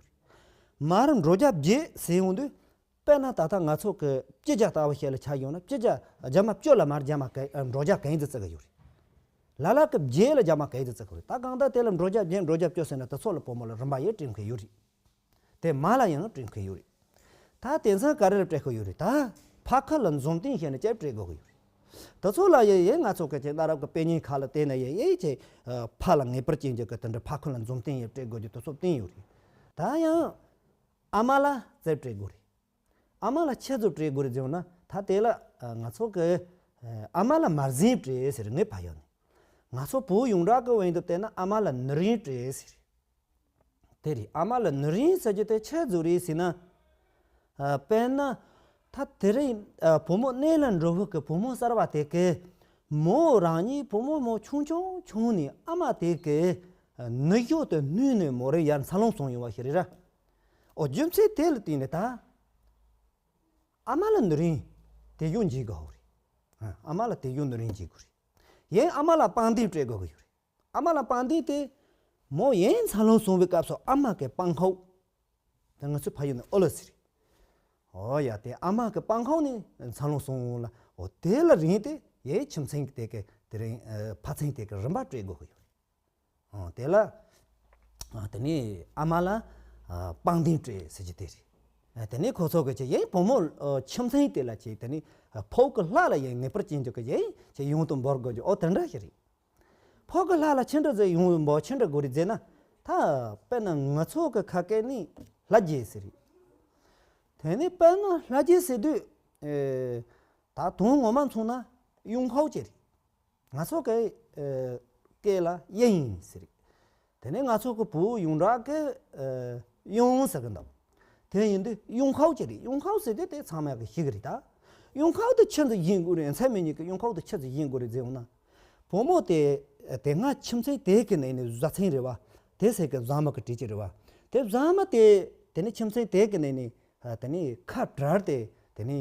མར་འབྲོག་རྒྱབ་བརྒྱད་ཟེར་ཡོང་དུས། དཔེར་ན་ད་ལྟ་ང་ཚོ་གི་སྤྱི་རྒྱ་ལྟ་བུ་བཤད་ལ་ཆ་ཡོང་ན། སྤྱི་རྒྱ་རྒྱ་མ་བཅུ་ལ་མར་རྒྱ་མ་ག། ཨ། འབྲོག་རྒྱ་ག་ཡིན་ཙི་བརྩི་གི་ཡོད་རེད། ལ་ལ་གི་བརྒྱད་ལ་རྒྱ་མ་ག་ཡིན་ཙི་བརྩི་གི་ཡོད་རེད། ད་གང་ལྟར་དེ་ལ་འབྲོག་རྒྱ་བརྒྱད། འབྲོག་རྒྱ་བཅུ་ཟེར་ན་དེ་ཚོ་ལ་བུ་མོ་ལ་རིམ་པ་ཡང་སྤྲད་མཁན་ཡོད་རེད། དེ་མ་ལ་ཡང་སྤྲད་མཁན་ཡོད་རེད། ད་དེང་སང་ག་རེ་ལ་སྤྲད་མཁན་ཡོད་རེད། ད་ཕ་ཁུ་ལ་འཛོམས་སྟེང་བཤད་ན་ཅིག་སྤྲད་དགོས་ཀྱི་ཡོད་རེད། དེ་ཚོ་ལ་ཡང་ཡང་ང་ཚོ་གི་ཅིག་གནའ་རབས་ཀྱི་དཔེ་རྙིང་ཁག་ལ་བལྟས་ན་ཡང་ཡང་ཅིག། ཨ། ཕ་ལ་ངེས་པར་ཅན་གྱི་གི་དེ་འདྲ་ཕ་ཁུ་ལ་འཛོམས་སྟེང་ཡང་སྤྲད་དགོས་རྒྱུ་དེ་ཚོ་བསྟན་ཡོད་རེད། ད་ཡང་ཨ་མ་ལ་རྩིབ་སྤྲད་དགོས་རེད། ཨ་མ་ལ་ཆི་ཟིག་སྤྲད་དགོས་རེད་ཟེར་ན། ད་དེ་ལ་ང་ཚོ་གི་ཨ་མ་ལ་མར་ཟན་སྤྲད་ཟེར། ངའི་ཕ་ཡུལ་ནས། ང་ཚོ་བོད་ཡོངས་གྲགས་ཀྱི་དབང་དུ་བལྟས་ན་ཨ་མ་ལ་ནི་རིན་སྤྲད་ཟེར། དེ་རེད། ཨ་མ་ལ་ནི་རིན་ཟེར་རྒྱུ་དེ་ཆི་ཟིག་རེད་ཟེར་ན། ཨ། དཔེར་ན་ད་དེ་རིང་ཨ་བུ་མོ་གནས་ལ་འགྲོ་བུ་གི་བུ་མོ་གསར་བ་དེ་གི་མོ་རང་ཉིད་བུ་མོ་མོ་ཆུང་ཆུང་ཆུང་ནས་ཨ་མ་དེ་གི་ནུ་ཞོ་དེ་བསྣུན་ནས་མོ་རང་ཡར་འཚར་ལོངས་སོང་ཡོང་བ་ཞིག་རེད་ར། འོ། རྒྱུ་མཚན་དེ་ལ་བརྟེན་ནས་ད་ཨ་མ་ལ་ནི་རིན་དེ་ཞོ་འཇལ་དགོས་རེད། ཨ། ཨ་མ་ལ་དེ་ཞོ་ནི་རིན་འཇལ་དགོས་རེད། ཡང་ཨ་མ་ལ་པང་གདན་སྤྲད་དགོས་ཀྱི་ཡོད་རེད། ཨ་མ་ལ་པང་གདན་དེ་མོ་ཡང་འཚར་ལོངས་སོང་བའི་སྐབས་སུ་ཨ་མ་གི་པང་ཁོག། ད་ང་ཚོའི་ཕ་ཡུལ་ནས་ཨོ་ལོ་ཟེར། འོ་ཡ། དེ་ཨ་མ་གི་པང་ཁོག་ནས་འཚར་ལོངས་སོང་ལ། འོ། དེ་ལ་རིན་དེ་ཡང་ཁྱིམ་མཚེས་དེ་གི་དེ་རིང་ཨ་ཕ་མཚན་དེ་གི་རིམ་པ་སྤྲད་དགོས་ཀྱི་ཡོད་རེད། ཨ། དེ་ལ་ཨ་དེ་ནས་ཨ་མ་ལ་ཨ་པང་གདན་སྤྲད་ཟེར་རྒྱུ་དེ་རེད། ཨ། དེ་ནས་ཁོ་ཚོ་གི་ཅིག་ཡང་བུ་མོ་ཨ་ཁྱིམ་མཚེས་དེ་ལ་ཅིག། དེ་ནས་ཨ་ཕོ་གི་ལྷ་ལ་ཡང་ངེས་པར་ཅན་གྱི་གི་ཡང་ཅིག་ཡོང་དུ་འབོར་དགོས་རྒྱུ། འོ། དེ་འདྲ་ཞིག་རེད། ཕོ་གི་ལྷ་ལ་ཆི་འདྲ་ཟེར་ཡོང་འབོ་ཆི་འདྲ་དགོས་རེད་ཟེར་ན། ད་དཔེར་ན་ང་ཚོ་གི་ཁ་སྐད་ནི་ལྷ་རྗེ་ཟེར་རེད། དེ་ནས་དཔེར་ན་ལྷ་རྗེ་ཟེར་དུས། ཨེ། ད་དོན་ངོ་མ་མཚོན་ན་གཡུ་ཁའུ་ཅིག་རེད། ང་ཚོ་གི་ཨེ། སྐད་ལ་གཡུ་ཡིན་ཟེར་རེད། དེ་ནས་ང་ཚོ་གི་བོད་ཡོངས་གྲགས་ཀྱི་ཨེ། གཡུ་ཟེར་གི་འདུག་དེ་ཡིན་དུས་གཡུ་ཁའུ་ཅིག་རེད། གཡུ་ཁའུ་ཟེར་དུས་དེ་ཚང་མས་གི་ཤེས་གི་རེད་ད། གཡུ་ཁའུ་དེ་ཆི་ཟིག་ཡིན་དགོས་རེད། མཚན་མི་གཉིས་ཀྱི་གཡུ་ཁའུ་དེ་ཆི་ཟིག་ཡིན་དགོས་རེད་ཟེར་འོང་ན། བུ་མོ་དེ་དེ་སྔ་ཁྱིམ་མཚེས་དེ་གི་ནས་ནི་བཟའ་ཚང་རེད་བ། དེ་ཟེར་གི་བཟའ་མི་གི་གྲས་ཅིག་རེད་བ། དེ་བཟའ་མི་དེ་དེ་ནི་ཁྱིམ་མཚེས་དེ་གི་ནས་ནི་ཨ། དེ་ནི་ཁ་བྲལ་ཏེ་དེ་ནི་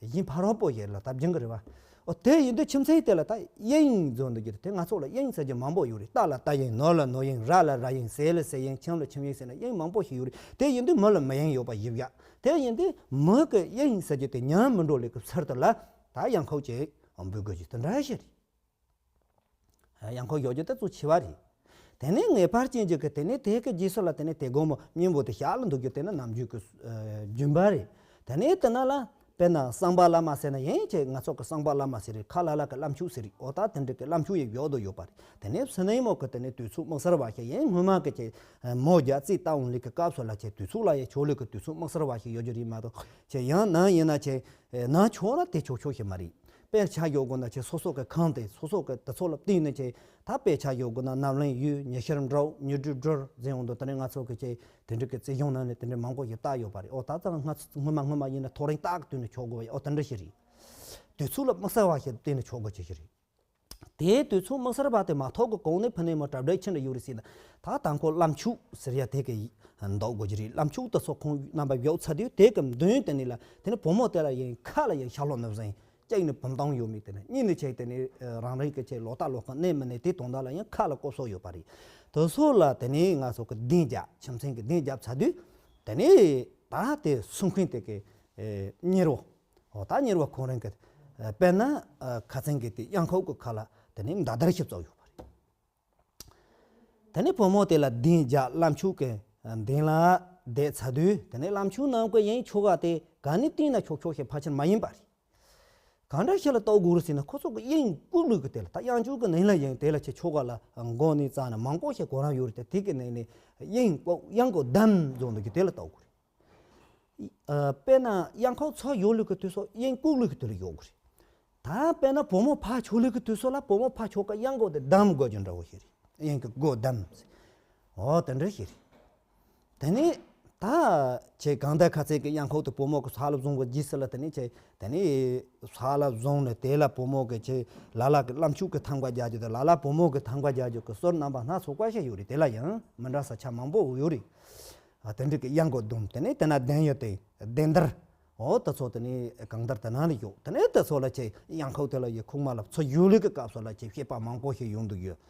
གཡུ་ཕ་རོལ་པོ་ཡིན་ལ་ད་བྱིན་གི་རེད་བ། འོ་དེ་ཡིན་དུས་ཁྱིམ་མཚེས་དེ་ལ་ད་གཡུ་ཡིན་ཟེར་འདུག་གི་རེད། དེ་ང་ཚོ་ལ་གཡུ་ཡིན་ཟེར་རྒྱུ་མང་པོ་ཡོད་རེད། རྟ་ལ་རྟ་གཡུ་ཡིན། ནོར་ལ་ནོར་གཡུ་ཡིན། ར་ལ་ར་གཡུ་ཡིན། ཟས་ལ་ཟས་གཡུ་ཡིན། ཁྱིམ་ལ་ཁྱིམ་གཡུ་ཡིན་ཟེར་ན་གཡུ་ཡིན་མང་པོ་ཞིག་ཡོད་རེད། དེ་ཡིན་དུས་མི་ལ་མི་གཡུ་ཡིན་ཡོད་པ་ཡིན་ཡ། དེ་ཡིན་དུས་མི་གི་གཡུ་ཡིན་ཟེར་རྒྱུ་དེ་ཉམས་མི་འགྲོ་ལེ་གི་ཚུལ་དུ་ལ་ད་གཡུ་ཁའུ་ཅིག་འབུལ་དགོས་རྒྱུ་དེ་འདྲ་ཞིག་རེད། གཡུ་ཁའུ་ཞོག་རྒྱུ་དེ་གཙོ་ཆེ་བ་རེད། དེ་ནས་ངེས་པར་ཅན་གྱི་གི་དེ་ནས་དེ་གི་རྗེས་སུ་ལ་དེ་ནས་དེ་སྒོར་མོ་སྙིང་པོ་དེ་ཞག་ལ་འདུག་རྒྱུ་དེ་ནི་ནམ་རྒྱུན་གི་ཨ། རྒྱུན་པ་རེད། དེ་ནས་དེ་ན་ལ་དཔེར་ན་གསང་བ་བླ་མ་ཟེར་ན་ཡིན་ཅེས་ང་ཚོ་གི་གསང་བ་བླ་མ་ཟེར་རེད། ཁ་ལ་ལ་གི་བླ་མཆོད་ཟེར་རེད། འོ་ད་དེ་འདྲ་གི་བླ་མཆོད་ཡི་ཡོག་དོ་ཡོད་པ་རེད། དེ་ནས་སི་ནེ་མོ་གི་དེ་ནས་དུས་ཚོད་དམིགས་བསལ་བ་ཞིག་ཡིན། སྔོན་མ་གི་ཅེས་མོ་རྒྱ་རྩིས་ལྟ་འོང་ལེ་གི་སྐབས་སུ་ལ་ཅེས་དུས་ཚོད་ལ་ཡི་ཆོག་ལེ་གི་དུས་ཚོད་དམིགས་བསལ་བ་ཞིག་ཡོད་རྒྱུ་རེད་མ་གཏོགས་ཅེས་ཡང་ན་ཡིན་ན་ཅེས་ན་ཆོག་ན་དེ་ཆོག་ཆོག་ཞིག་མ་རེད། དཔེར་ཆ་ཡོད་དགོས་ན་ཅེས་སོ་སོ་གི་ཁང་དེ་སོ་སོ་གི་དུས་ཚོད་ལ་བལྟས་ནས་ཅེས་ད་དཔེར་ཆ་ཡོད་དགོས་ན་ནམ་ལངས་ཡོད། ཉི་ཤར་འགྲོ། ཉི་དྲོད་འགྲོ་ཟེར་འོང་དུས་དེ་ནས་ང་ཚོ་གི་ཅེས་དེ་འདྲ་གི་རྩིས་གཞུང་ནང་ནས་དེ་འདྲ་མང་པོ་ཞིག་བཏགས་ཡོད་པ་རེད། ཨོ་ད་ཙང་ང་ཚོ་སྔོན་མ་སྔོན་མ་ཡིན་ན་ཐོ་རངས་རྟགས་ཀྱི་དུས་ནས་ཆོག་དགོས་པ་ཨོ་དེ་འདྲ་ཞིག་རེད། དུས་ཚོད་ལ་དམིགས་བསལ་བ་ཞིག་བལྟས་ནས་ཆོག་དགོས་ཀྱི་ཞིག་རེད། དེའི་དུས་ཚོད་དམིགས་བསལ་བ་དེ་མ་ཐོག་གི་གོང་ནས་ཕུ་ནས་མ་གྲ་སྒྲིག་ཆེན་རེ་ཡོད་རེད་ཟེར་ན། ད་དང་པོ་བླ་མཆོད་ཟེར་ཡ་དེ་གི་འདོགས་དགོས་ཀྱི་རེད། བླ་མཆོད་དེ་ཚོ་ཁོང་རྣམ་པ་བཞག་ཚར་དུས་དེ་གི་མདུན་དེ་ནས་ལ་དེ་ནས་བུ་མོ་དེ་ལ་ཡིན་ཁ་ལ་ཡིན་ཤ་ལོག་ནུབ་ཟིན། གཅིག་ནི་བུམ་ཐང་ཡོད་མེད་དེ་ནས་གཉིས་ནི་ཆེ་དེ་ནས་རང་རང་གི་ཆེ་ལོ་ཏ་ལོ་ཁ་གནས་མི་གནས་དེ་དོན་དག་ལ་ཡང་ཁ་ལ་ལྐོག་སོག་ཡོད་པ་རེད། དེ་ཚོ་ལ་དེ་ནས་ང་ཚོ་གི་གདན་རྒྱབ་ཁྱིམ་མཚེས་ཀྱི་གདན་རྒྱབ་ཚར་དུས་དེ་ནས་ད་དེ་སྲུང་མཁན་དེ་གི་ཨེ། གཉེར་བ། འོ་ད་གཉེར་བ་ཁོང་རང་གི་ཨེ། དཔེར་ན་ཨེ། ཁ་ཚན་གི་དེ་གཡང་ཁོག་གི་ཁ་ལ་དེ་ནས་མདའ་དར་ཞིག་བཙུགས་ཡོད་པ་རེད། དེ་ནས་བུ་མོ་དེ་ལ་གདན་རྒྱབ་བླ་མཆོད་ཀྱི་གདན་ལ་བསྡད་ཚར་དུས་དེ་ནས་བླ་མཆོད་རྣམས་ཀྱི་ཡིན་ཆོ་ག་དེ་ག་ནས་བཏིང་ན་ཆོག་ཆོག་ཞིག་ཕལ་ཆེར་མ་ཡིན་པ་རེད། གང་འདྲ་ཞིག་ལ་བཏགས་དགོས་རེད་ཟེར་ན་ཁོ་ཚོ་གི་གཡང་ལྐུགས་ལུགས་ཀྱི་དེ་ལ་ད་གཡང་ཆོ་གི་ནང་ལ་ཡིན་དེ་ལ་ཆེ་ཆོ་ག་ལ་མགོ་ནས་རྩ་ནས་མང་པོ་ཞིག་གོ་རང་ཡོད་རེད་དེ་དེ་གི་ནང་ནས་གཡང་ལྐུགས་གཡང་ལྐུགས་བསྡམས་བཟོ་འདུག་གི་དེ་ལ་བཏགས་དགོས་རེད། ཨ། དཔེར་ན་གཡང་ཁོག་ཚོ་ཡོད་ལུགས་ཀྱི་དུས་སོགས་གཡང་ལྐུགས་ལུགས་ཀྱི་དུས་ལ་ཡོད་དགོས་རེད། ད་དཔེར་ན་བུ་མོ་ཕར་ཆོག་ལུགས་ཀྱི་དུས་སོགས་ལ་བུ་མོ་ཕར་ཆོག་ག་གཡང་སྒོ་དེ་བསྡམས་དགོས་རྒྱུ་འདྲ་བོ་ཞིག་རེད། གཡང་གི་སྒོ་བསྡམས། འོ་དེ་འདྲ་ཞིག་རེད། དེ་ནས་ད་ཁྱེད་གང་ལྟར་ཁ་ཚིག་གི་གཡང་ཁོག་དེ་བུ་མོ་གི་ས་ལ་བཟུང་གི་རྗེས་སུ་ལ་དེ་ནས་ཁྱེད་དེ་ནས་ས་ལ་བཟུང་ནས་དེ་ལ་བུ་མོ་གི་ཁྱེད་ལ་ལ་གི་བླ་མཆོད་གི་ཐང་ག་རྒྱག་རྒྱུ་དེ་ལ་ལ་བུ་མོ་གི་ཐང་ག་རྒྱག་རྒྱུ་གི་སྲོལ་རྣམ་པ་སྣ་ཚོགས་པ་ཞིག་ཡོད་རེད། དེ་ལ་ཡང་མི་འདྲ་ས་ཆ་མང་པོ་ཡོད་རེད། ཨ། དེ་འདྲ་གི་གཡང་སྒོ་བསྡམས། དེ་ནས་དེ་ན་གདན་ཡོད་དེ་གདན་དར། འོ་དེ་ཚོ་དེ་ནས་གང་ལྟར་དེ་ནང་ལ་ཡོད། དེ་ནས་དེ་ཚོ་ལ་ཆེ་གཡང་ཁོག་དེ་ལ་ཡི་ཁུག་མ་ལ་ཚོ་ཡོད་ལུགས་ཀྱི་སྐབས་སུ་ལ་ཆེ་བཤད་པ་མང་པོ་ཞིག་ཡོང་འདུག་ཡོད།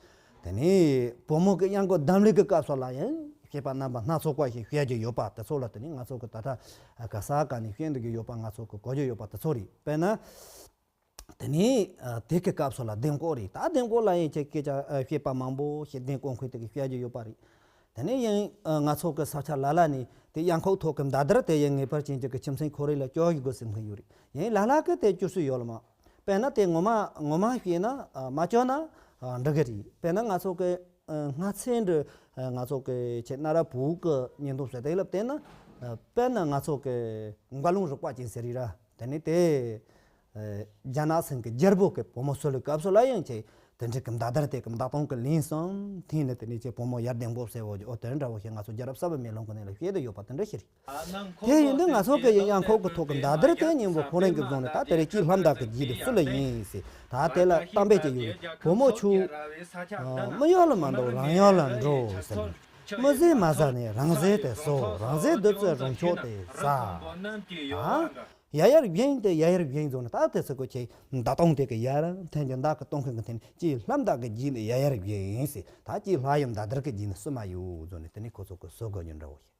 དེ་ནས་བུ་མོ་གི་གཡང་སྒོ་བསྡམས་ལུགས་ཀྱི་སྐབས་སུ་ལ་ཡང་བཤད་པ་རྣམ་པ་སྣ་ཚོགས་པ་ཞིག་བཤད་རྒྱུ་ཡོད་པ་དེ་ཚོ་ལ་དེ་ནས་ང་ཚོ་གི་ད་ལྟ་ག་ས་ག་ནས་བཤད་འདུག་གི་ཡོད་པ་ང་ཚོ་གི་གོ་རྒྱུ་ཡོད་པ་དེ་ཚོ་རེད། དཔེར་ན། དེ་ནས་ཨ། དེ་གི་སྐབས་སུ་ལ་གདན་སྐོར་རེད། ད་གདན་སྐོར་ལ་ཡིན་ཅེས་སྐད་ཆ་ཨ། བཤད་པ་མང་པོ་ཞིག་གདན་སྐོར་མཁན་དེ་གི་བཤད་རྒྱུ་ཡོད་པ་རེད། དེ་ནས་ཡང་ཨ། ང་ཚོ་གི་ས་ཆ་ལ་ལ་ནས་དེ་གཡང་ཁོག་ཐོག་གི་མདའ་དར་དེ་ཡང་ངེས་པར་ཅན་གྱི་གི་ཁྱིམ་མཚེས་ཁོ་རེ་ལ་སྐྱོར་ཞུ་དགོས་ཟེར་མཁན་ཡོད་རེད། ཡང་ལ་ལ་གི་དེ་སྐྱོར་སྲོལ་ཡོད་ལ་མ། དཔེར་ན་དེ་ངོ་མ་ངོ་མ་བཤད་ན་ཨ། མ་སྐྱོར་ན་ཨ། འགྲིག་གི་རེད། དཔེར་ན་ང་ཚོ་གི་ཨ། སྔ་ཚེ་འདི་ཨ། ང་ཚོ་གི་ཆེ་གནའ་རབས་བོད་ཀྱི་བརྙན་ཐུང་ཟེར་དེ་ལབ་བལྟས་ན་ཨ། དཔེར་ན་ང་ཚོ་གི་མགོ་ལུང་རིག་པ་ཅན་ཟེར་རེད་ར། དེ་ནས་དེ། ཨེ། རྒྱ་ནག་སེང་གེ་རྒྱལ་པོ་གི་བུ་མོ་གསོད་ལུགས་སྐབས་སུ་ལ་ཡང་ཆེ། དེ་འདྲ་གི་མདའ་དར་དེ་གི་མདའ་དོང་གི་ལན་གསུམ་འཐེན་ནས་དེ་ནས་ཆེ་བུ་མོ་ཡར་གདན་སྐོར་ཟེར་བ་ཨོ་དེ་འདྲ་བོ་ཞིག་ང་ཚོ་རྒྱལ་རབས་གསར་བའི་མེ་ལོང་གི་ནང་ལ་བཤད་དུ་ཡོད་པ་དེ་འདྲ་ཞིག་རེད། དེ་ཡིན་དུས་ང་ཚོ་གི་ཡང་གཡང་ཁོག་གི་ཐོག་གི་མདའ་དར་དེ་སྙིང་པོ་ཁོ་རང་གི་བཟུང་ནས་ད་དེ་རེ་ཅི་ལྷམ་དག་གི་རྗེས་དེ་སུ་ལ་ཡིན་ཟེར། ད་དེ་ལ་གཏམ་དཔེ་ཅིག་ཡོད་རེད། བུ་མོ་ཆུ། ཨ། མི་ཡག་ལ་མ་འགྲོ་རང་ཡག་ལ་འགྲོ་ཟེར། མི་བཟོས་མ་ཟ་ནས་རང་བཟོས་དེ་ཟོ། རང་བཟོས་བདུད་རྩི་རུ་མཆོག་དེ་ཟ། ཨ། ཡ་ཡར་བཞེངས་ཏེ་ཡ་ཡར་བཞེངས་བཟོ་ནས་ད་དེ་ཚོ་གོ་ཆེ་མདའ་དོང་དེ་གི་ཡར་འཐེན་གྱི་མདའ་གི་དོང་ཁང་གི་འཐེན་ཅི་ལྷམ་མདའ་གི་རྗེས་ནས་ཡ་ཡར་བཞེངས་ཟེར། ད་ཅི་ལྷ་ཡི་མདའ་དར་གི་རྗེས་ནས་སུ་མ་ཡོད་བཟོ་ནས་དེ་ནས་ཁོ་ཚོ་གི་སོ་གོ་ཉོན་འདྲ་བོ་ཞིག་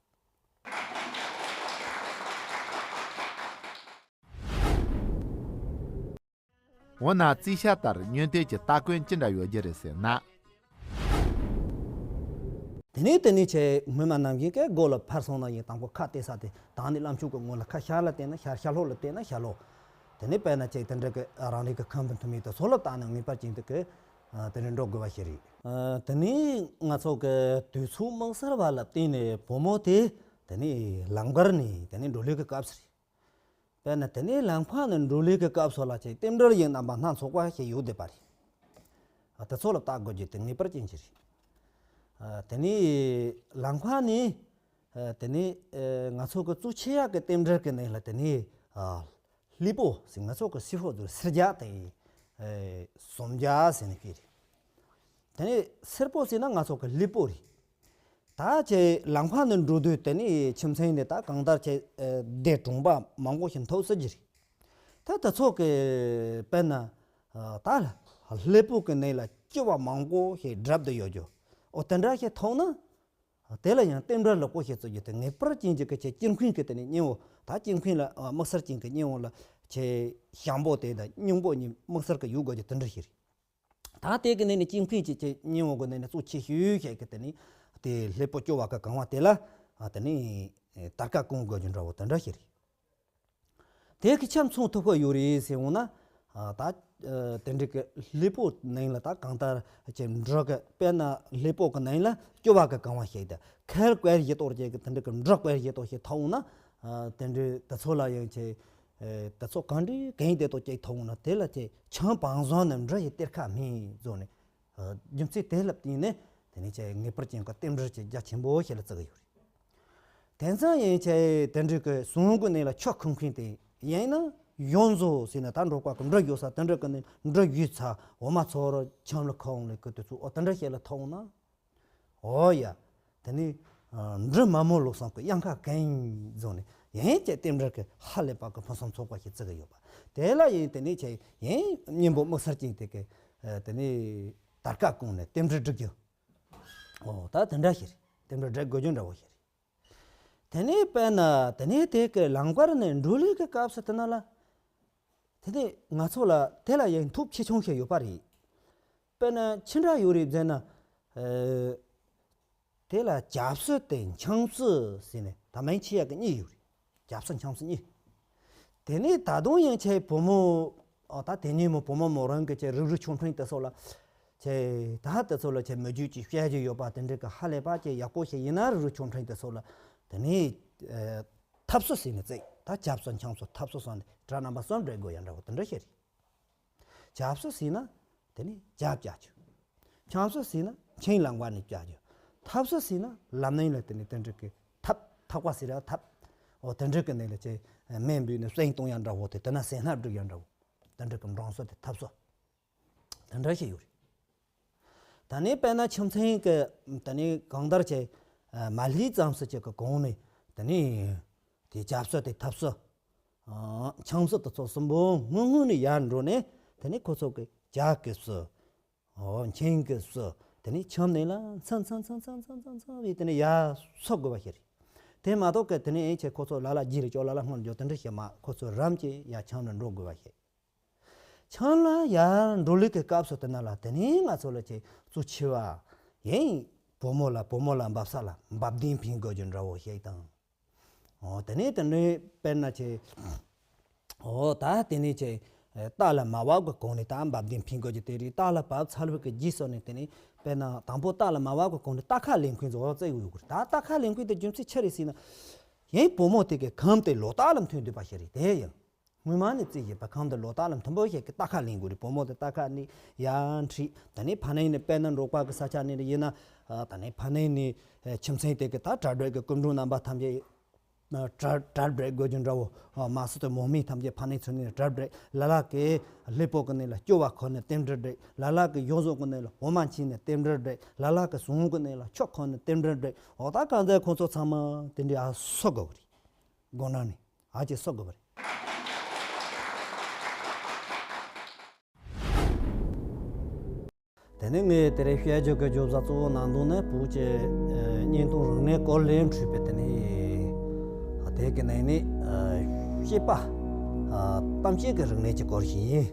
འོ་ན་རྩིས་བྱ་ལྟར་བསྙོན་དོད་ཀྱི་སྟ་གོན་ཅི་འདྲ་ཡོད་རྒྱུ་རེད་ཟེར་ན། དེ་ནས་དེ་ནས་ཆེ་སྔོན་མ་ནམ་རྒྱུན་གྱི་སྒོ་ལ་ཕར་སོང་ན་ཡིན་དང་པོ་ཁ་བལྟས་ས་དེ་དང་ནི་བླ་མཆོད་ཀྱི་ངོ་ལ་ཁ་ཤར་ལ་བལྟས་ན་ཤར། ཤར་ལྷོ་ལ་བལྟས་ན་ཤར་ལྷོ། དེ་ནས་དཔེར་ན་ཆེ་དེ་འདྲ་གི་རང་རེ་གི་ཁང་པའི་མཐུ་མིག་དེ་ཚོ་ལ་བལྟས་ན་ངེས་པར་ཅན་དུ་གི་ ཨ་དེ་ནས་འགྲོ་དགོས་པ་ཞིག་རེད། ཨ་དེ་ནས་ང་ཚོ་གི་དུས་ཚོད་དམིགས་བསལ་བ་ལ་བརྟེན་ནས་བུ་མོ་དེ་དེ་ནས་ལམ་བར་ནས་དེ་ནས་འགྲོ་ལུགས་ཀྱི་སྐབས་སུ་རེད། དཔེར་ན་དེ་ནས་ལམ་ཁ་ནས་འགྲོ་ལུགས་ཀྱི་སྐབས་སུ་ལ་ཅིག་རྟེན་འབྲེལ་ཡིན་རྣམ་པ་སྣ་ཚོགས་པ་ཞིག་ཡོད་བསྡད་པ་རེད། ཨ་དེ་ཚོ་ལ་བལྟ་དགོས་རྒྱུ་དེ་ངེས་པར་ཅན་ཞིག་རེད། ཨ་དེ་ནས་ལམ་ཁ་ནས་ཨ་དེ་ནས་ཨ་ང་ཚོ་གི་གཙོ་ཆེ་ཡག་གི་རྟེན་འབྲེལ་གྱི་ནང་ལ་དེ་ནས་ཨ་ལུས་པོ་ཟེར། ང་ཚོ་གི་སྲིད་པོ་དེ་སྲིད་རྒྱལ་དེ་ཨ་སུམ་རྒྱལ་ཟེར་ནས་བཤད་རེད། དེ་ནས་སེར་པོ་ཟེར་ན་ང་ཚོ་གི་ལུས་པོ་རེད། ད་ཁྱེད་ལམ་ཁ་ནས་འགྲོ་དུས་དེ་ནས་ཁྱིམ་མཚེས་ནས་ད་གང་ལྟར་ཁྱེད་ཨ་སྡེ་གྲོང་པ་མང་པོ་ཞིག་ཐུག་སྲིད་ཀྱི་རེད། ད་དེ་ཚོ་གི་དཔེར་ན་ཨ་ད་ལུས་པོ་གི་ནང་ལ་སྐྱེ་བ་མང་པོ་ཞིག་བསྒྲུབས་བསྡད་ཡོད་རྒྱུ། འོ་དེ་འདྲ་ཞིག་ཐོག་ན། དེ་ལ་ཡང་རྟེན་འབྲེལ་ལེགས་པོ་ཞིག་བརྩི་རྒྱུ་དེ་ངེས་པར་ཅན་གྱི་གལ་ཆེ། སྐྱེ་འཕེལ་གྱི་དེ་ནས་སྙིང་བོ། ད་སྐྱེ་འཕེལ་ལ་ཨ་དམིགས་བསལ་ཅན་གྱི་སྙིང་བོ་ལ་ཁྱེད་ཞང་པོ་དེ་དང་སྙིང་པོ་གཉིས་དམིགས་བསལ་གྱི་ཡོད་དགོས་རྒྱུ་དེ་འདྲ་ཞིག་རེད། ད་དེ་གི་ནས་ནི་སྐྱེ་འཕེལ་གྱི་ཁྱེད་སྙིང་བོ་གི་ནས་ནི་གཙོ་ཆེ་ཤོས་ཞིག་གི་དེ་ནས་དེ་ལུས་པོ་སྐྱེ་བ་གི་གང་བ་དེ་ལ་ཨ་དེ་ནས་དར་དཀར་སྐོང་དགོས་རྒྱུ་འདྲ་བོ་དེ་འདྲ་ཞིག་རེད། དེ་གི་ཆ་མཚུངས་ཐུབ་ཀྱི་ཡོད་རེད་ཟེར་འོང་ན། ཨ་ད་ཨ་དེ་འདྲ་གི་ལུས་པོ་ནང་ལ་ད་གང་ལྟར་ཅིག་འབྲུ་གི་དཔེར་ན་ལུས་པོ་གི་ནང་ལ་སྐྱེ་བ་གི་གང་བ་ཞིག་དང་ཁལ་བཀལ་བཞག་གཏོར་ཅིག་གི་དེ་འདྲ་གི་འབྲུ་བཀལ་བཞག་གཏོར་ཞིག་ཐོག་འོང་ན། ཨ་དེ་འདྲ་དེ་ཚོ་ལ་ཡང་ཅིག་ཨ་དེ་ཚོ་གང་འདྲ་གང་དེ་ཐོག་ཅིག་ཐོག་འོང་ན་དེ་ལ་ཅིག་ཆང་བང་བཟང་ནི་འབྲུ་ཡི་གཏེར་ཁ་སྨིན་བཟོ་ནས། རྒྱུ་མཚན་དེ་ལ་བརྟེན་ནས་དེ་ནས་ཁྱེད་ངེས་པར་ཅན་གྱི་རྟེན་འབྲེལ་གྱི་རྒྱ་ཆེན་པོ་ཞིག་ལ་བརྩི་གི་ཡོད་རེད། དེང་སང་ཡིན་ཁྱེད་དེ་འདྲའི་གི་ཟོང་གི་ནང་ལ་ཆུ་ཁུམ་མཁན་དེ་ཡིན་ན་ཡོངས་རྫོགས་ཟེར་ན་ད་འབྲོག་པ་གི་འབྲུ་ཡོད་ས་དེ་འདྲ་གི་ནང་འབྲུ་ཡོད་ཚ་འོ་མ་ཚོར་ཆམ་ལ་ཁ་འོང་ལས་གི་དུས་ཚོད་འོ་དེ་འདྲ་ཞིག་ལ་ཐོག་ན། འོ་ཡ། དེ་ནས་འབྲུ་མ་མོ་ལོ་སང་གི་གཡང་ཁ་གན་བཟོ་ནས་ཡིན་ཁྱེད་རྟེན་འབྲེལ་གི་ཧ་ལས་པ་གི་ཕུན་སུམ་ཚོགས་པ་ཞིག་བརྩི་གི་ཡོད་པ། དེ་ལ་ཡིན་དེ་ནས་ཁྱེད་ཡིན་སྙིང་པོ་དམིགས་བསལ་ཅན་དེ་གི་དེ་ནས་དར་དཀར་བསྐོངས་ནས་རྟེན་འབྲེལ་སྒྲིག་རྒྱུ། འོ་ད་དེ་འདྲ་ཞིག་རེད། རྟེན་འབྲེལ་སྒྲིག་དགོས་རྒྱུ་འདྲ་བོ་ཞིག་རེད། དེ་ནས་དཔེར་ན་དེ་ནས་དེ་གི་ལམ་བར་ནས་འགྲོ་ལུགས་ཀྱི་སྐབས་སུ་དེ་ན་ལ། དེ་ནས་ང་ཚོ་ལ་དེ་ལ་ཡང་ཐབས་ཆེ་ཆུང་ཞིག་ཡོད་པ་རེད། དཔེར་ན་ཅི་འདྲ་ཡོད་རེད་ཟེར་ན། ཨ་དེ་ལ་བྱབ་སྲུ་དེ་འཆམ་སྲུ་ཟེར་ནས་ད་མིང་ཆེ་ཡག་གི་གཉིས་ཡོད་རེད། བྱབ་སྲུ་འཆམ་སྲུ་གཉིས། དེ་ནས་ད་དུང་ཡང་ཁྱེད་བུ་མོ། ཨ་ད་དེ་ནས་མོ་བུ་མོ་མོ་རང་གི་ཁྱེད་རིགས་རུས་ཆུང་འབྲིང་དེ་སོགས་ལ། ཁྱེད་ད་དེ་ཚོ་ལ་ཁྱེད་མི་རྒྱུད་ཀྱི་བཤད་རྒྱུ་ཡོད་པ་དེ་འདྲ་གི་ཧ་ལས་པ་ཁྱེད་ཡག་པོ་ཞིག་ཡིན་ན་རིགས་རུས་ཆུང་འབྲིང་དེ་སོགས་ལ། དེ་ནས་ཨ་ཐབ་སྲུ་ཟེར་ནས་བརྩི། ད་བྱབ་སྲུ་འཆམ་སྲུ་ཐབ་སྲུ་སོགས་ནས་གྲ་རྣམ་པ་གསུམ་འབྲི་དགོས་ཡ་འདྲ་བོ་དེ་འདྲ་ཞིག་རེད། བྱབ་སྲུ་ཟེར་ན་དེ་ནས་བྱབ་བྱ་རྒྱུ། འཆམ་སྲུ་ཟེར་ན་འཆམ་ལམ་བར་ནས་བྱ་རྒྱུ། ཐབ་སྲུ་ཟེར་ན་ལམ་ནང་ལ་དེ་ནས་དེ་འདྲ་གི་ཐབ་ཐག་པ་ཟེར་ཡ་ཐབ། འོ་དེ་འདྲ་གི་ནང་ལ་ཅིག་མེ་འབུད་ནས་སེང་གཏོང་ཡ་འདྲ་བོ་དེ་དེ་ན་སེང་སྣ་སྒྲིག་ཡ་འདྲ་བོ། དེ་འདྲ་གི་འབྲང་སྲུ་དེ་ཐབ་སྲུ། དེ་འདྲ་ཞིག་ཡོད་རེད། ད་ནི་དཔེར་ན་ཁྱིམ་མཚེས་ཀྱི་ད་ནི་གང་ལྟར་ཅིག་མ་ལྷོད་ཙམ་སུ་ཅིག་གི་གོང་ནས་དེ་ནི་དེ་བྱབ་སྲུ་དེ་ཐབ་སྲུ། འཆམ་སྲུ་དེ་ཚོ་གསུམ་པོ་སྔོན་སྔོན་ནས་ཡར་འགྲོ་ནས་དེ་ནི་ཁོ་ཚོ་གི་བྱ་གི་སྲུ། འོ་འཆམ་གི་སྲུ། དེ་ནི་འཆམ་ནས་ལ་ཚང་ཚང་བས་དེ་ནི་ཡར་སོ་དགོས་པ་ཞིག་རེད། དེ་མ་གཏོགས་གི་དེ་ནི་ཨེ་ཆེ་ཁོ་ཚོ་ལ་ལ་རྗེས་ལ་ཅོག་ལ་ལ་སྔོན་འཇོག་དེ་འདྲ་ཞིག་མ་ཁོ་ཚོ་རང་གིས་ཡར་འཆམ་ལ་འགྲོ་དགོས་པ་ཞིག་འཆམ་ལ་ཡར་འགྲོ་ལུགས་ཀྱི་སྐབས་སུ་དེ་ན་ལ་དེ་ནས་ང་ཚོ་ལ་ཅིག་གཙོ་ཆེ་བ། ཡིན། བུ་མོ་ལ་བུ་མོ་ལ་འབབ་ས་ལ་འབབ་ལྡིང་ཕུལ་དགོས་རྒྱུ་འདྲ་བོ་ཞིག་དང་། འོ་དེ་ནས་དེ་ནས་དཔེར་ན་ཅིག་འོ་ད་དེ་ནས་ཅིག་རྟ་ལ་མ་བབས་ཀྱི་གོང་ནས་ད་འབབ་ལྡིང་ཕུལ་དགོས་རྒྱུ་དེ་རེད། རྟ་ལ་བབས་ཚར་བའི་གི་རྗེས་སུ་ནས་དེ་ནས་དཔེར་ན་དང་པོ་རྟ་ལ་མ་བབས་ཀྱི་གོང་ནས་རྟ་ཁ་ལེན་མཁན་ཚོ་འོ་བརྩི་ཡོད་དགོས་རེད། ད་རྟ་ཁ་ལེན་མཁན་དེ་རྒྱུ་མཚན་ཆི་རེད་ཟེར་ན། ཡིན་བུ་མོ་དེ་གི་ཁམས་དེ་ལོ་རྟགས་ལ་མཐུན་འདུག་པ་ཞིག་རེད། དེ་ཡིན། སྔོན་མ་ནས་བརྩིས་བཞིན་པ་ཁམས་དེ་ལོ་རྟགས་ལ་མཐུན་པོ་ཞིག་གི་རྟ་ཁ་ལེན་དགོས་རེད། བུ་མོ་དེ་རྟ་ཁ་ནས་ཡར་འཁྲིད། ད་ནི་ཕ་ནས་ནས་དཔེར་ན་འབྲོག་པ་གི་ས་ཆ་ནས་ཡིན་ན། ད་ནི་ཕ་ནས་ནས་ཁྱིམ་མཚེས་དེ་གི་ད་གྲ་སྒྲིག་གི་སྐུ་མགྲོན་རྣམ་པ་ཐམས་ཅད་གྲ་གྲ་སྒྲིག་དགོས་རྒྱུ་འདྲ་བོ། མ་སུ་དེ་མོ་མི་ཐམས་ཅད་ཕ་ནས་ཚུར་ནས་གྲ་སྒྲིག། ལ་ལ་གི་ལུས་པོ་གི་ནས་ལ་སྐྱོ་བ་ཁོ་ནས་རྟེན་འབྲེལ་སྒྲིག། ལ་ལ་གི་ཡོངས་རྫོགས་གི་ནས་ལ་འོ་མ་ཆིན་ནས་རྟེན་འབྲེལ་སྒྲིག། ལ་ལ་གི་ཟོང་གི་ནས་ལ་ཆུ་ཁོ་ནས་རྟེན་འབྲེལ་སྒྲིག། འོ་ད་གང་ཚེ་ཁོ་ཚོ་ཚང་མ་དེ་འདྲའི་ཨ་སོ་དགོས་རེད། དགོངས་གནང་ནས་ཨ་ཅེ་སོ་དགོས་པ་རེད། དེ་ནས་ངས་དེ་རིང་བཤད་རྒྱུ་གི་བརྗོད་བྱ་གཙོ་བོ་ནང་དོན་ནི་བོད་ཀྱི་ཨ་བརྙན་ཐུང་རིག་གནས་སྐོར་ལས་འཕྲོས་པའི་དེ་ནས་ཨ་དེ་གི་ནང་ནས་ཨ་བཤད་པ་ཨ་གཏམ་བཤད་ཀྱི་རིག་གནས་ཀྱི་སྐོར་ཞིག་ཡིན།